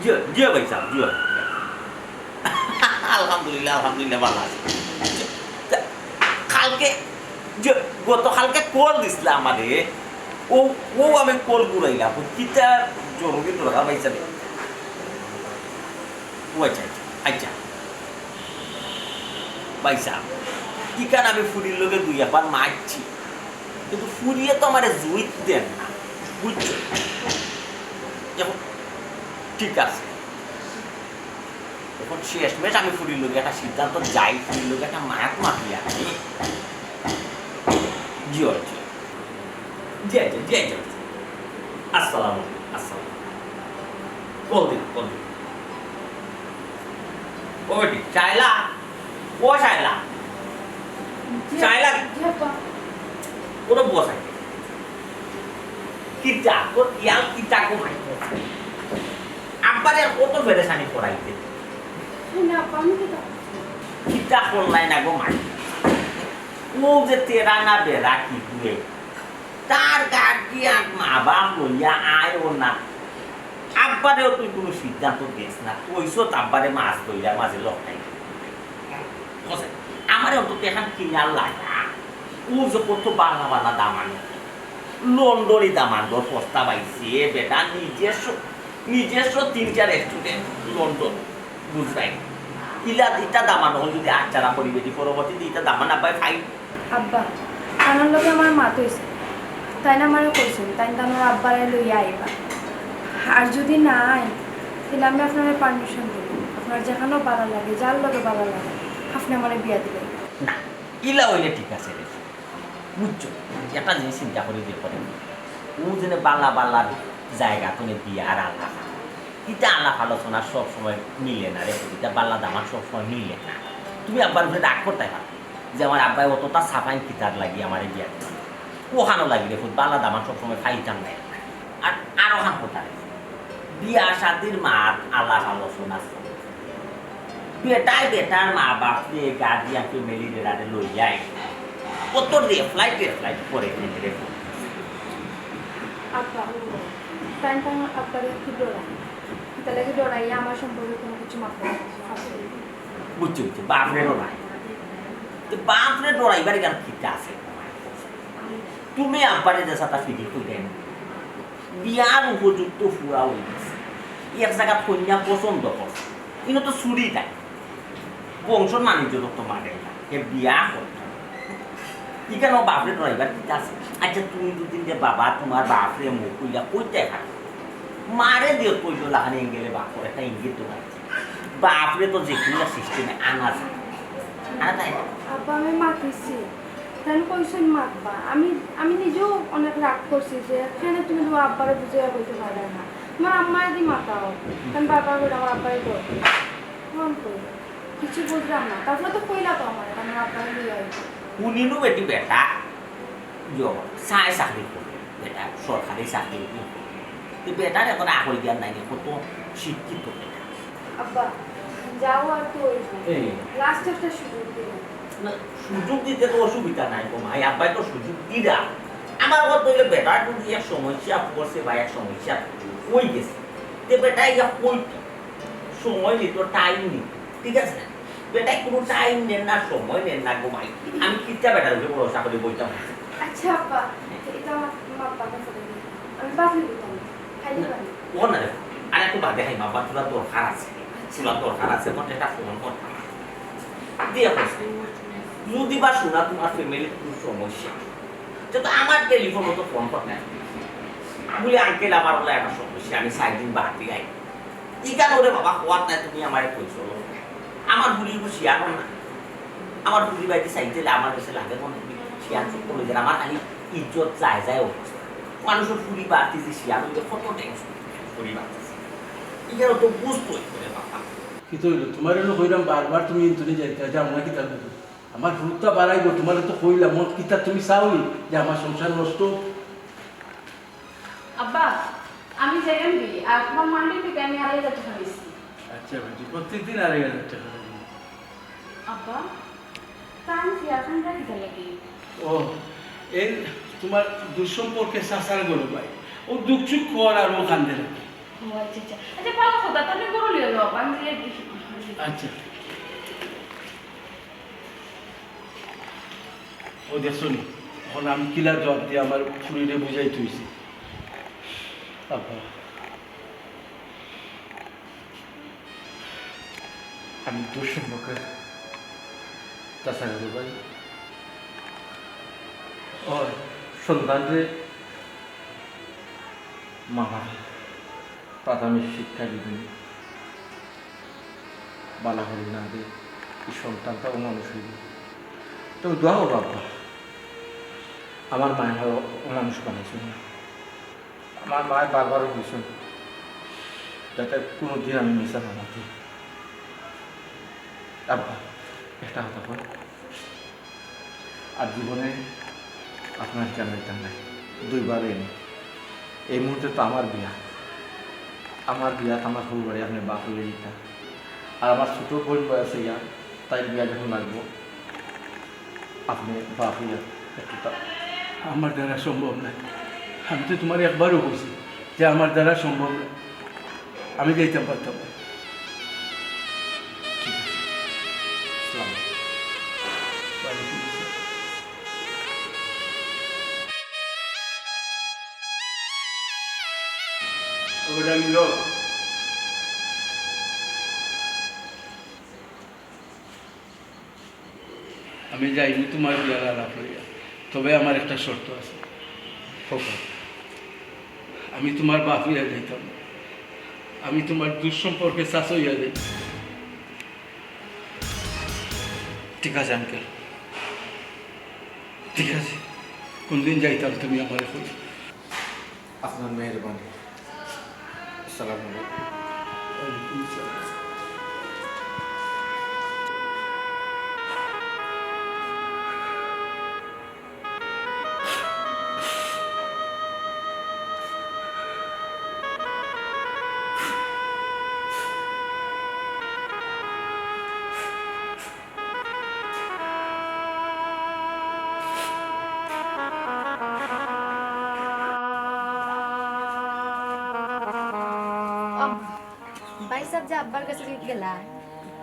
জি, জি ভাই সাহেব, জি। আলহামদুলিল্লাহ, আলহামদুলিল্লাহ, ভালা আছি। জি, তা কালকে, জি, গতকালকে কল দিছলা আমারে, অউ, অউ আমি কল ঘুরাইলাম। কিতা জরুরি দরকার ভাই সাহেব? ও আচ্ছা, আচ্ছা, আচ্ছা। ভাই সাহেব, ইখান আমি ফুরির লগে দুই একবার মাতছি, কিন্তু ফুরিয়ে তো আমারে জুইত দেন না, বুঝছো? এখন ঠিক আছে, এখন শেষমেশ আমি ফুরির লগে একটা সিদ্ধান্ত যাই, ফুরির লগে একটা মাত মাতি আর কি। জি, জি। জি, জি, জি, জি। আসসালামু আলাইকুম, আসসালাম। কল দিন, কল দিন। ও বেটি, চাইলা? ও চাইলা? জি, চাইলা? জি, আব্বা। কোনো বস আছে? কিতা? তোর ইয়াল কিতা কো মাই? আব্বারে কত পেরেশানি করাইতে। না, আব্বা, আমি কিতা? কিতা করলাই না গো মাই? ও যে তেরা না বেরা কি দুয়ে, তার গার্ডিয়ান মা বাপ লইয়া আয় ও না। আব্বারেও তুই কোনো সিদ্ধান্ত দিস না, কইছত আব্বারে মাছ ধইরা মাঝে লটাই। বুঝছে? আমারে অন্তত এখন কিনার লাগা। ও যে কত বালা বালা দামান, লন্ডনি দামান্দর প্রস্তাব আইছে, বেটা নিজস্ব, নিজস্ব তিনটা রেস্টুরেন্ট লন্ডন, বুঝরায়? ইলা ইতা দামান অখন যদি আচ্ছারা করি বেটি, পরবর্তীতে ইতা দামান আব্বায় ফাইন। আব্বা, তানর লগে আমার মাত অইছে। তাইন আমারে কইছইন, তাইন তানর আব্বারে লইয়া আইবা। আর যদি না আইন, তাইলে আমি আপনারে পারমিশন দিমু। আপনার যেখানো বালা লাগে, যার লগে বালা লাগে, আপনে আমারে বিয়া দিবা। না, ইলা অইলে ঠিক আছে রে। বুঝছো? একটা জিনিস চিন্তা করি বের করে। ও যেন বালা বালা জায়গা তুমি বিয়ার আলাপ। ইতা আলাপ আলোচনা সব সময় মিলে না রে, ইতা বালা দামান সব সময় মিলে না। তুমি আব্বার উপরে রাগ করতায় পারো যে আমার আব্বায় অতটা ছাপাইন কিতার লাগি আমারে বিয়া দিছে। অখানো লাগি রে, বালা দামান সব সময় ফাইতাম না। আর, আর অখান কথা রে, বিয়া শাদির মাত আলাপ আলোচনা চলে। বেটায় বেটার মা বাপরে, গার্ডিয়ান ফ্যামিলি বেড়ারে লইয়া আইছে। অত রেফলাইট রেফলাইট করে ফেলে রে। আব্বা, তাইন তানর আব্বারে একটু ডরাই। তাইলে কি ডরাইয়া আমার সম্পর্কে কোনো কিছু মাতবা? বুঝছি, বুঝছি, বাপরে ডরাই। তো বাপরে ডরাইবার কেন কিতা আছে? তুমি আব্বারে যে সাথে ফিরি কইলেন, বিয়ার উপযুক্ত ফুয়া অই গেছে, এক জাগাত কইন্যা পছন্দ করছে, ইনো তো চুরি নাই, বংশর মানুষ যত তো মানে না, এ বিয়া করতো। ইখানো বাপরে ডরাইবার কিতা আছে? আচ্ছা, তুমি দুদিন যে বাবা, তোমার বাপরে মুখ কইলা কইতে পারো, মারে দিও কইলো লাখানি এঙ্গেলে বাপর একটা ইঙ্গিত তো আছে। বাপরে তো যে কোনো সিস্টেমে আনা যায়, আনা যায় না। আব্বা, আমি মাতিছি, তাইন কইছইন মাতবা। আমি, আমি নিজেও অনেক রাগ করছি যে কেনে তুমি তোমার আব্বারে বুঝাইয়া কইতে পারো না। তোমার আম্মারে দি মাতাও, তাইন বারবার করে আমার আব্বারে ডর। ফোন করি, কিছু বুঝলাম না। তারপরে তো কইলা তো আমারে, আমার আব্বারে লইয়া আইবো। হুনিনু বেটি বেটা, ইয়ো, চায় চাকরি করে, বেটা সরকারি চাকরি করে। তো বেটার এখন আকল জ্ঞান নাই, কত শিক্ষিত বেটা। আব্বা, যাও আর তো ওই এই। লাস্ট একটা সুযোগ দিলাম। না, সুযোগ দিতে তো অসুবিধা নাই গো মাই, আব্বায় তো সুযোগ দিরা। আমার কথা হইলে বেটার যদি এক সমস্যা পড়ছে বা এক সমস্যা অই গেছে, তে বেটা ইয়া কইতো, সময় নিত, টাইম নিত, ঠিক আছে? বেটায় কোনো টাইম নেন না, সময় নেন না গো মাই। আমি কিতা বেটার উপরে ভরসা করে বইতাম? আচ্ছা আব্বা, এটা আমার, আমার বাবা ফোন দিয়ে। আমি বাকি দিতাম। খাইলে পারি। ও না রে, আর একটু বাদে খাই বাবা, তোরা দরকার আছে, তোরা দরকার আছে, তোর একটা ফোন করতাম। দিয়া কইছে, যদি বা শোনা তোমার ফ্যামিলির কোনো সমস্যা, তো, তো আমার টেলিফোন তো ফোন করতে বলে, আঙ্কেল, আমার হলো একটা সমস্যা, আমি চার দিন বাদ দিয়ে আই। ইখান ওরে বাবা, হওয়ার নাই, তুমি আমারে কইছো। আমার ফুরি বুঝি এখন না। আমার ফুরি বাইতে চাইতে আমার কাছে লাগে মনে হয় শিয়ান চুপ করে যায়। আমার খালি ইজ্জত যায় যায় অবস্থা। মানুষের ফুরি বাড়তি যে শিয়ান হইলে কত টেনশন ফুরি বাড়তেছে। ইখান তো বুঝতো করে বাবা। কিতা অইলো? তোমারে না কইরাম বারবার তুমি ইন্তনি যাইতা, যাও না কিতা অইলো? আমার হুরুতা বাড়াইবো, তুমারে তো কইলাম, মন কিতা তুমি চাওনি যে আমার সংসার নষ্ট? আব্বা, আমি যাইরাম কি? আর তুমার মান্ডির থাকি আমি আড়াই হাজার টেকা নিছি। আচ্ছা বেটি, প্রত্যেক দিন আড়াই হাজার টেকা লাগে। আব্বা, তাই কি এখন রাখি লাগে? ও, এই তুমার দুঃসম্পর্কে চাচার ঘরো ভাই, ও দুঃখ সুখ কর আর ও কান্দে লাগে। ও আচ্ছা, আচ্ছা। আচ্ছা, ভালা কথা, তাইলে ঘরো লইয়া যাও, আমি যাই দেখি। আচ্ছা। ও দেখছো নি, এখন আমি কিলা জবাব দিয়া আমার ফুরিরে বুঝাইতে অইছে। আব্বা, আমি দুঃসম্পর্কের চাচার ঘরো ভাই। ও সন্তানরে মারা প্রাথমিক শিক্ষা দিবেন, বালা করি না দে, এই সন্তানটাও মানুষ হইব। তো দোয়া করো আব্বা, আমার মায়ের মানুষ বানাইছেন না। আমার মায়ে বারবার কইছেন, যাতে কোনো দিন আমি মিছা না মাতি। আব্বা, একটা কথা কই, আর জীবনে আপনার কেন এটা নাই, দুইবার এনে। এই মুহূর্তে তো আমার বিয়া, আমার বিয়াত আমার হবু বাড়ি আপনি বাপ হইয়া দিতা, আর আমার ছোট বোন বয়সে ইয়া, তাই বিয়া যখন লাগবো, আপনি বাপ হইয়া একটু তা- আমার দ্বারা সম্ভব না। আমি তো তুমারে একবারও কইছি যে আমার দ্বারা সম্ভব না, আমি যাইতাম পারতাম না। ঠিক আছে, আসসালামু আলাইকুম। ওয়ালাইকুম আসসালাম। ও বেটা, আমি যাও। আমি যাইমু তুমার বিয়ার আলাপ লইয়া, তবে আমার একটা শর্ত আছে। খোকা, আমি তুমার বাপ হইয়া যাইতাম না, আমি তুমার দুঃসম্পর্কে চাচা হইয়া যাইতাম। ঠিক আছে আঙ্কেল, ঠিক আছে, কোনদিন যাইতাম তুমি আমারে কইও। আপনার মেহেরবানি। আসসালামু আলাইকুম। ওয়ালাইকুম আসসালাম। ও, ভাইসাব যে আব্বার গেছে গেলা,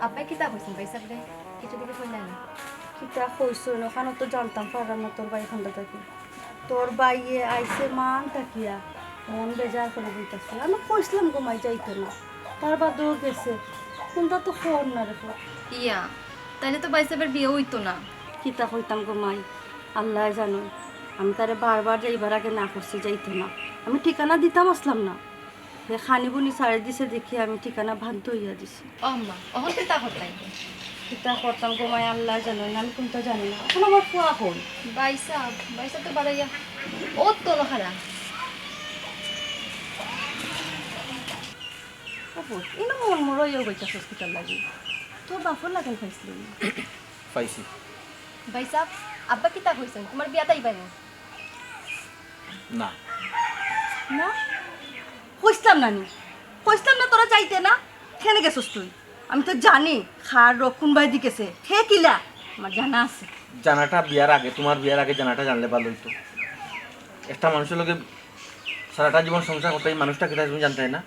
আব্বায় কিতা কইছইন ভাইসাবরে? কিছু দিকে কইলা না? কিতা কইছইন, অখানো তো জানতাম পারলাম না তোর ভাই কুনটা থাকি। তোর ভাইয়ে আইছে মান থাকিয়া, মন বেজার করি বইতাছে। আমি কইছলাম গো মাই যাইতো না, তার বাদেও গেছে। কুনটা তো কর না রে পুত। ইয়া, তাইলে তো ভাইসাবর বিয়া অইতো না। কিতা কইতাম গো মাই, আল্লায় জানইন। আমি তারে বারবার যাইবার আগে না করছি, যাইতো না। আমি ঠিকানা দিতাম আছলাম না। হে খানি বুনি ছাড়ি দিছে দেখি আমি ঠিকানা বাধ্য অইয়া দিছি। ও আম্মা, অখন কিতা করতায়? কিতা করতাম গো মাই, আল্লায় জানইন, আমি কুনতা জানি না। অখন আমার ফুয়া কই? ভাইসাব, ভাইসাব তো বারইয়া, ও তো নখারা। ও পুত, ইনো মন মরা অইয়া বইতাছস কিতার লাগি? তোর বাপর লাখান পাইছলি নি? পাইছি। ভাইসাব, আব্বা কিতা কইছইন? তুমার বিয়াত আইবা নি? না। না? কইছলাম না নি? কইছলাম না তোরা যাইতে না? কেনে গেছস তুই? আমি তো জানি কার রোগ কুনবায়দি গেছে। হে কিলা? আমার জানা আছে। জানাটা বিয়ার আগে, তুমার বিয়ার আগে জানাটা জানলে ভালা অইতো। একটা মানুষর লগে সারাটা জীবন সংসার করতে, এই মানুষটা কিতা তুমি জানতায় না?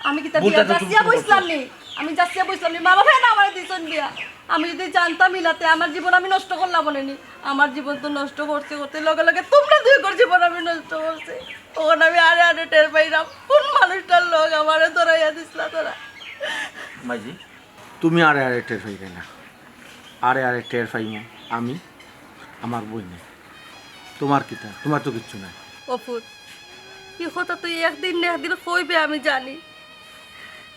আমি কিতা বিয়া যাচিয়া বইছলাম নি? আমি যাচিয়া বইছলাম নি? মা বাবায় না আমারে দিছইন বিয়া। আমি যুদি জানতাম ইলাতে আমার জীবন আমি নষ্ট করলাম অনে নি। আমার জীবন তো নষ্ট করতে করতে লগে লগে তুমরা দুইগর জীবন আমি নষ্ট করছি। অখন আমি আরে আরে টের পাইরাম কুন মানুষটার লগ আমারে ধরাইয়া দিছলা তোরা। মাইজি, তুমি আরে আরে টের পাইরায় না, আরে আরে টের পাইমু আমি, আমার বইনে। তুমার কিতা? তুমার তো কিচ্ছু নাই। ও পুত, ই কথা তুই একদিন না একদিন কইবে আমি জানি,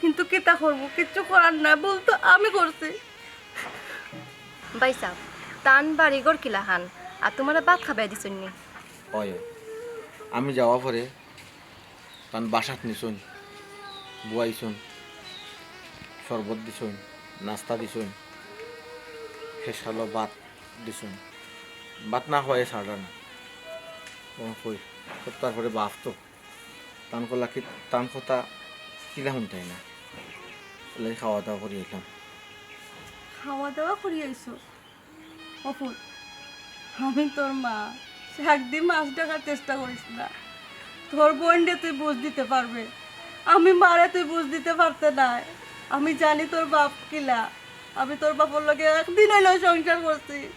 কিন্তু কিতা করমু, কিচ্ছু করার নাই, ভুল তো আমি করছি। ভাইসাব, তান বাড়িঘর কিলাখান, আর তুমারে ভাত খাবাই দিছইন নি? অয়, অয়। আমি যাওয়ার পরে তান বাসাত নিছইন, বওয়াইছইন, শরবত দিছইন, নাস্তা দিছইন, শেষকালো ভাত। দিছইন। ভাত না খাওয়াইয়া ছাড়রা না। ও কই, সপ্তাহ পরে বাফ তো। তান কলা কি, তান কথা কিলা হুনতায় না। এলাই খাওয়া দাওয়া করি আইলাম। খাওয়া দাওয়া করি আইছো? ও ফুত, আমি তোর মা, শাক দি মাছ ঢাকার চেষ্টা করিস না। তোর বইনরে তুই বুঝ দিতে পারবে, আমি মারে তুই বুঝ দিতে পারতে নায়। আমি জানি তোর বাপ কিলা, আমি তোর বাপর লগে একদিন অইলেও সংসার করছি।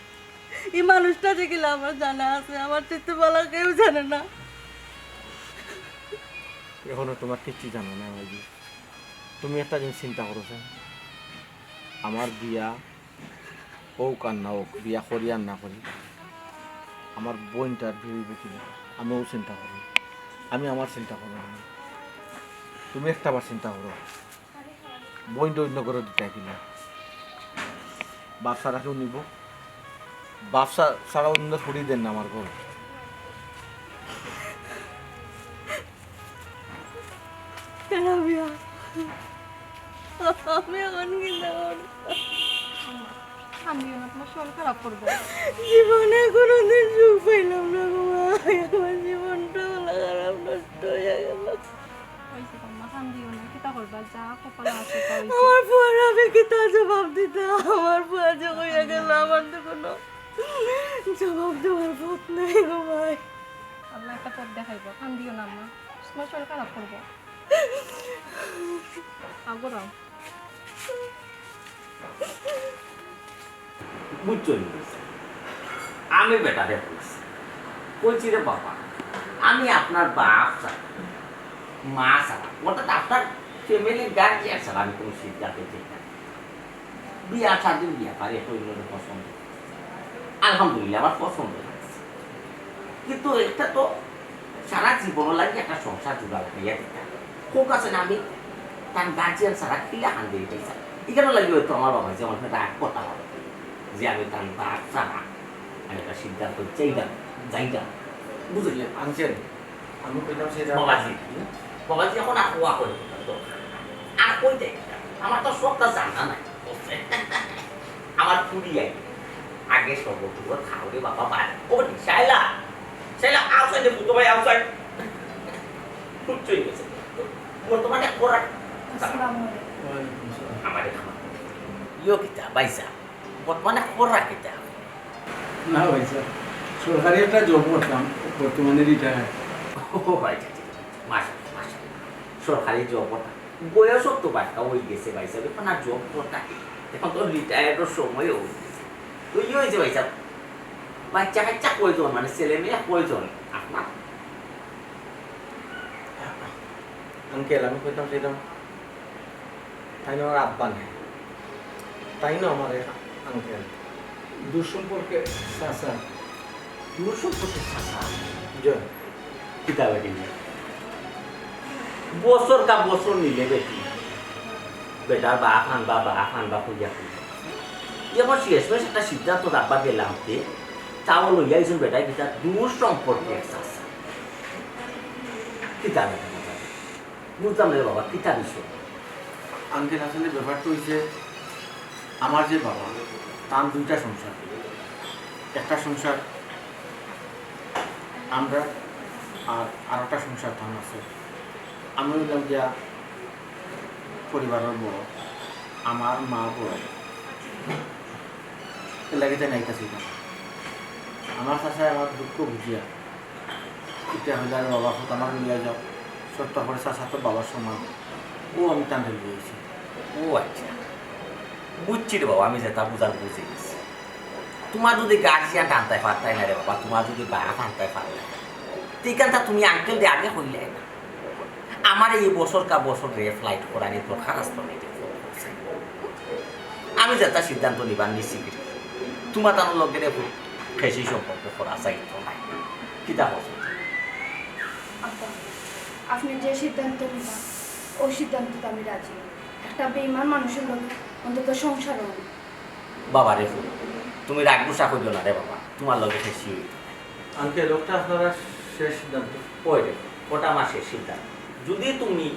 ই মানুষটা যে কিলা আমার জানা আছে, আমার চাইতে ভালা কেউ জানে না। এখনো তোমার কিচ্ছু জানা নাই, মাইজি। তুমি একটা জিনিস চিন্তা করো, স্যার। আমার বিয়া হোক আর না হোক, বিয়া করি আর না করি, আমার বইনটার বিয়া অইবো কিনা, আমিও চিন্তা করমু। আমি আমার চিন্তা করমু। তুমি একটা বার চিন্তা করো, বইনটা অন্য ঘরো দিতায় কিনা? বাপ ছাড়া কেউ নিবো? বাপ ছা-, ছাড়া অন্য ফুড়ি দেন না আমার ঘরো। কেন বিয়া? আমি এখন কিতা করব? আম্মা, কান্দিও না, তোমার শরীর খারাপ করবো। জীবনে কোনোদিন সুখ পাইলাম না গো মা, আমার জীবনটা অলা খারাপ নষ্ট অইয়া গেল। অইছে গো আম্মা, কান্দিও না, কিতা করবা, যা কপালে আছে তা অইছে। আমার ফুয়ারে আমি কিতা জবাব দিতাম? আমার ফুয়া যে কইয়া গেল, আমার তো কোনো জবাব দেওয়ার পথ নাই গো ভাই। আল্লায় একটা পথ দেখাইবো, কান্দিও না আম্মা, তোমার শরীর খারাপ করবো। আগো রাও। বুঝছো নি? আমি বেটারে কইছি, কইছি, "রে বাবা, আমি আপনার বাপ ছাড়া, মা ছাড়া, অর্থাৎ আপনার ফ্যামিলির গার্জিয়ান ছাড়া আমি কোনো সিদ্ধান্তে যাই না।" বিয়া শাদির ব্যাপারে হইল রে পছন্দ। আলহামদুলিল্লাহ, আমার পছন্দ লাগছে। কিন্তু একটা তো সারা জীবন লাগি একটা সংসার জোড়া লাগাইয়া দিতাম। হোক আছে না, আমি তার গার্জিয়ান ছাড়া কিলা হান দিয়ে দিতাম। এখানে লাগি হয়তো আমার বাবা যে আমার সাথে রাগ কথা হবে যে আমি তার বাপ ছাড়া আমি একটা সিদ্ধান্ত চাইলাম, যাইলাম। বুঝলেন? আনছেন? আমি কইলাম সেটা বাবাজি, বাবাজি, এখন আর ওয়া করে দিতাম তো। আর কই যাই? আমার তো সবটা জানা নাই। আমার ফুড়ি আই। আগে সব বন্ধু খাও রে বাবা, বাদ। ও নি, শাইলা। শাইলা, outside দে, পুতো ভাই, outside। খুব চলে গেছে। তো বর্তমানে ওরা আসসালামু আলাইকুম। ওয়ালাইকুম আসসালাম। আমারে খাওয়া। ইয়ো কিতা, ভাইসাব? বর্তমানে খবর রাখি তা? না ভাইসাব, সরকারি একটা জব করতাম, বর্তমানে রিটায়ার। ও ভাই, আচ্ছা, আচ্ছা। মাশাআল্লাহ, মাশাআল্লাহ। সরকারি জব করতাম। বয়সও তো বাড়কা অই গেছে ভাইসাব, এখন আর জব করতাম কি? এখন তো রিটায়ারর সময় অই গেছে। তো ইয়ে অইছে ভাইসাব, বাচ্চা কাচ্চা কয়জন, মানে ছেলে মেয়ে কয়জন আপনার? আঙ্কেল, আমি কইতাম চাইলাম, তাইন আমার আব্বা নায়, তাইন আমার এক আঙ্কেল। দূর সম্পর্কে চাচা। দূর সম্পর্কে চাচা? জি। কিতা বেটি? বছর কা বছর নিলে বেটি। বেটার বাপ আনবা, বাপ আনবা কইয়া কইয়া। এবার শেষমেশ একটা সিদ্ধান্ত আব্বা গেলাম তে, তাও লইয়া আইছইন বেটায় কিতা দূর সম্পর্কে চাচা। কিতা বেটা? বুঝলাম না রে বাবা, কিতা বিষয়? আঙ্কেল, আসলে ব্যাপারটা হইছে, আমার যে বাবা, তার দুইটা সংসার। একটা সংসার আমরা, আর আরেকটা সংসার তান আছে। আমি হইলাম গিয়া পরিবারর বড়, আমার মা বড়, এর লাগি তাইন আইতা চাইতা না। আমার চাচায় আমার দুঃখ বুঝিয়া, ইটা হইলে, "আরে বাবা, পুত আমারে লইয়া যাও।" শর্ত করে চাচা তো বাবার সমান, ও আমি তানরে লইয়া আইছি। ও আচ্ছা, বুঝছি রে বাবা, আমি যেটা বুঝার বুঝি গেছি। তোমার যদি গার্জিয়ান টানতে পারতাই না রে বাবা, তোমার যদি বাপ আনতে পারলে, ঠিকানটা তুমি আঙ্কেলরে আগে কইলে না। আমার এই বছর কা বছর রে ফ্লাইট করানি দরকার আসতো না, এটা ফোন করছে। আমি যেটা সিদ্ধান্ত নিবার নিছি, তোমার তার লগে রে খুব বেশি সম্পর্ক করা চাইতো না। কিতা বলছো? আব্বা, আপনি যে সিদ্ধান্ত নিবা, ওই সিদ্ধান্ত তো আমি রাজি। একটা বেইমান মানুষের লগে অন্তত সংসার হবে। বাবা রে ফুল, তুমি রাগ গুসা করিও না রে বাবা, তোমার লগে বেশি হইতো না। আঙ্কেল, ওটা আপনারা শেষ সিদ্ধান্ত। ওই রে, ওটা আমার শেষ সিদ্ধান্ত। যদি তুমি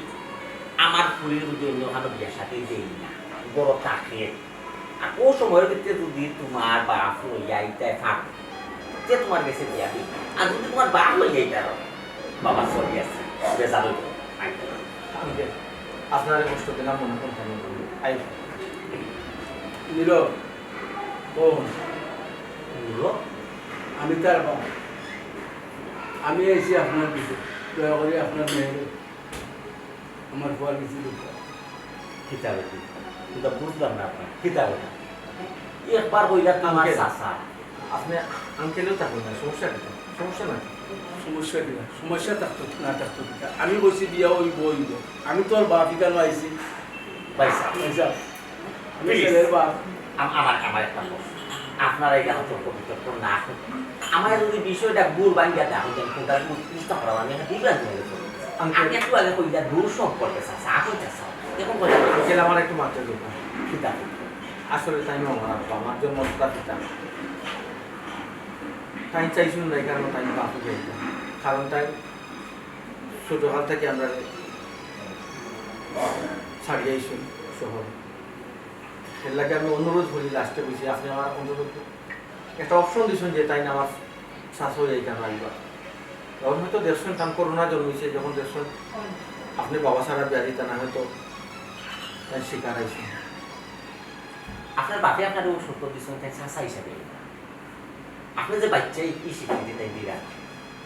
আমার ফুরির যদি অন্য কারো বিয়া সাথে দেই না, বড় থাকে, অউ সময়র ভিতরে যদি তুমার বাপ লইয়া আইতায় পারো, তে তুমার গেছে বিয়া দিমু। আর যদি তুমার বাপ লইয়া আইতায় পারো, বাবা চলি আছে, বেজার অইবো। আঙ্কেল, আপনারে কষ্ট দিলাম, মনে করইন না। আই। নীরব, ও। নীরব? আমি তার বাপ। আমি আইছি আপনার কাছে। দয়া করি আপনার মেয়েরে আমার ফুয়ার কাছে দিবা। কিতা বেটি? কিন্তু বুঝলাম না আপনার। কিতা বেটি? একবার কইলা তুমার আঙ্কেল। চাচা। আপনে আঙ্কেলও থাকইন না, সমস্যা কিতা? সমস্যা নাই। সমস্যা কিতা? সমস্যা থাকতো না থাকতো কিতা? আমি কইছি বিয়া অইবো, অইবো। আমি তোর বাপ, ইখানো আইছি। ভাইসাব। ভাইসাব। আমি please। ছেলের বাপ। আম-, আমার, আমার একটা প্রশ্ন। আপনারা ইখানো তর্ক বিতর্ক না করইন। আমার যদি বিষয়টা গুড় ভাঙ্গিয়া দেওয়া অইতো, আমি কোনটা বুঝ-, বুঝতাম পারলাম না, আমি একটা বিভ্রান্তি অইয়া গেছি। আঙ্কেল। আপনে একটু আগে কইলা দূর সম্পর্কে চাচা, এখন চাচা। এখন কইলা আঙ্কেল, আমার একটু মাততে দিন। কিতা? আসলে তাইন আমার আব্বা, আমার জন্মদাতা পিতা। তাইন চাইছইন না, এই কারণে তাইন বাপে যাইতা। কারণ তাইন ছোটকাল থাকি আমরারে ছাড়িয়া আইছইন শহরে। এর লাগি আমি অনুরোধ করি, লাস্টে কইছি, আপনে আমার অনুরোধ, একটা অপশন দিছইন যে তাইন আমার চাচা অইয়া ইখানো আইবা। তখন হয়তো দেখছইন, কারণ করোনা জন্মিছে, যখন দেখছইন আপনে বাবা ছাড়া বিয়া দিতা না, হয়তো তাইন শিকার আইছইন। আপনার বাপে আপনারে অউ শর্ত দিছইন, তাইন চাচা হিসাবে। আপনে যে বাইচ্চা, ই স্বীকৃতি তাইন দিরা।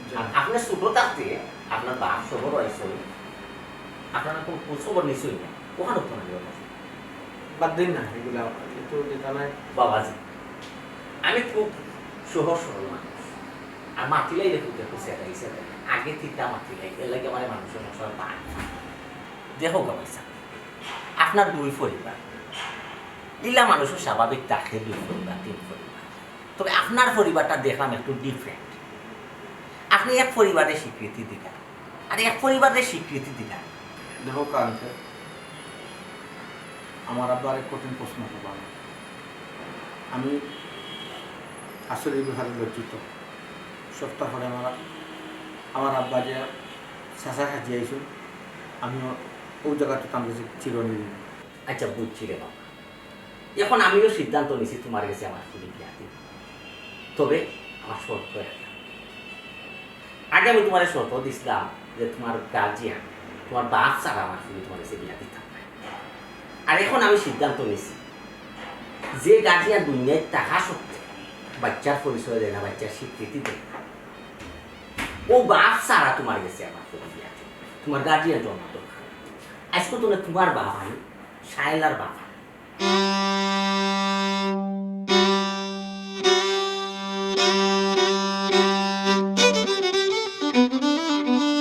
জি। আর আপনে ছোট থাকতে আপনার বাপ শহর আইছইন, আপনার কোনো খোঁজ খবর নিছইন না, অখান তো না। বাদ দিন না, এগুলা একটু যেটা নাই। বাবাজি, আমি খুব সহজ সরল মানুষ। আর মাতিলাই দেখো, দেখো, সেটাই, সেটাই। আগে থিতা মাতিলাই, এর লাগি আমারে মানুষে মশার পায়। দেখো গো ভাইসাব, আপনার দুই পরিবার। ইলা মানুষও স্বাভাবিক থাকে দুই পরিবার, তিন পরিবার। তবে আপনার পরিবারটা দেখলাম একটু different। আপনে এক পরিবারে স্বীকৃতি দিলা, আর এক পরিবারে স্বীকৃতি দিলা। দেখো আঙ্কেল, আমার আব্বার এক কঠিন প্রশ্ন করবা না। আমি আসলে এই ব্যাপারে লজ্জিত। সপ্তাহ পরে আমার, আমার আব্বা যে চাচা সাজি আইছইন, আমিও অউ জাগাত তান কাছে চিরঋণী। আচ্ছা, বুঝছি রে বাবা। এখন আমিও সিদ্ধান্ত নিছি তুমার গেছে আমার ফুরি বিয়া দিমু। তবে আমার শর্ত একটা। আগে আমি তুমারে শর্ত দিছলাম যে তুমার গার্জিয়ান, তুমার বাপ ছাড়া আমার ফুরি তুমার গেছে বিয়া দিতাম না। আর এখন আমি সিদ্ধান্ত নিছি, যে গার্জিয়ান দুনিয়াত থাকা সত্ত্বে বাইচ্চার পরিচয় দেয় না, বাইচ্চার স্বীকৃতি দেয় না, অউ বাপ ছাড়া তুমার গেছে আমার ফুরি বিয়া দিমু। তুমার গার্জিয়ান তো আমার দরকার। আইজকু তুমার বাপ আমি, শায়লার বাপ।